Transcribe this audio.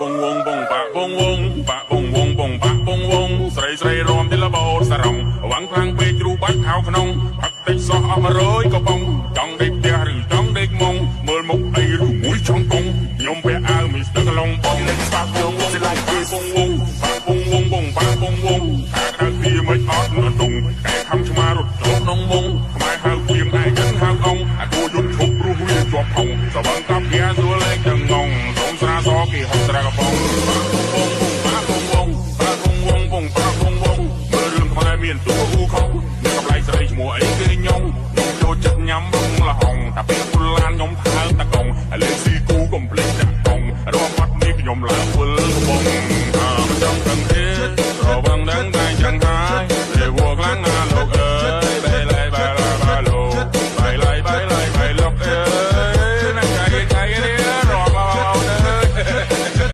បងវងបងបាក់បងវងបាក់បងវងបងបាក់បងវងស្រីស្រីរំទីលបោសរងវងខ្លាំងពេកជ្រូបាច់ខោក្នុងផឹកតិចសោះអស់100កំប៉ុងចង់ដេកផ្ទះឬចង់ដេកមុងមើលមុខអីឬមួយចង់កងខ្ញុំពាក់អាវមីស្ទ័រកឡុងបង Stop your music like this. បងវងបាក់បងវងបងបាក់បងវងខាក្រៅពីមិនអត់នដងកែខំឆ្មារត់ចូលក្នុងមុងខ្មែរហៅគៀងឯចិនហៅអងអាគួយន្តឈប់ព្រោះវាជាប់ផុងសវឹងកាប់គាសួរលេខចងងសូមស្រាសគេហុកស្រាកំប៉ុងបងវងបាក់បងវងបាក់បងវងបងបាក់បងវងមើលរឿងខ្មែរមានតួអ៊ូខុងមានកំឡៃស្រីឈ្មោះអីគេញងខ្ញុំចូលចិត្តញ៉ាំរុងលហុងតែពេលពុលឡានខ្ញុំថើបតកងលេខស៊ីគូកំភ្លេចដាក់កងរកបាត់នេះខ្ញុំឡើងធ្វើ